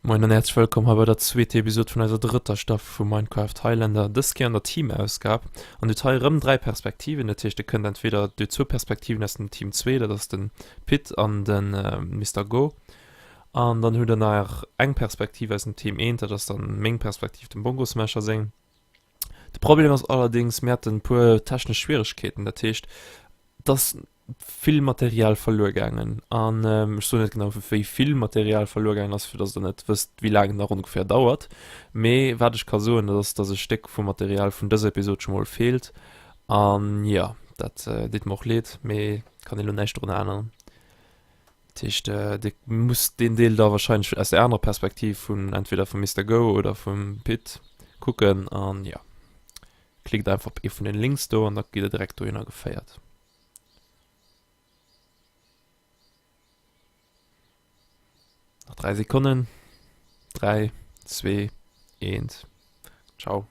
Moien an häerzlech wëllkomm hei bei der zweeter Episode vun eiser drëtter Staffel vu Minecraft Highlander, dës Kéier an der Team-Ausgab. An hutt hei erëm 3 Perspektiven, dat heescht dir kënnt entweder dir zwou Perspektiven aus dem Team 2, dat ass den Pit an den Mister Go, an dann hutt der nach eng Perspektiv aus dem Team 1, dat ass dann meng Perspektiv, dem Bongosmasher seng. De Problem ass allerdéngs, mir haten e puer technesch Schwieregkeeten, dat heescht et ass vill Material verluer gaangen an ech soen net genau wéi vill Material verluer gaangen ass, fir dass der net wësst wéi laang et nach ongeféier dauert. Mee wat ech ka soen, dat ass, dass e Stéck vum Material vun dëser Episod scho mol feelt an jo, dat deet mer och leed, mee kann een elo näischt drun änneren. Dat heescht dir musst deen Deel da wahrscheinlech aus der anerer Perspektiv vun entweder vum Mister Go oder vum Pit kucken an jo, klickt einfach op ee vun den Links do an da gitt der direkt dohinner geféiert. Nach 3 Sekonnen. 3, 2, 1. Ciao.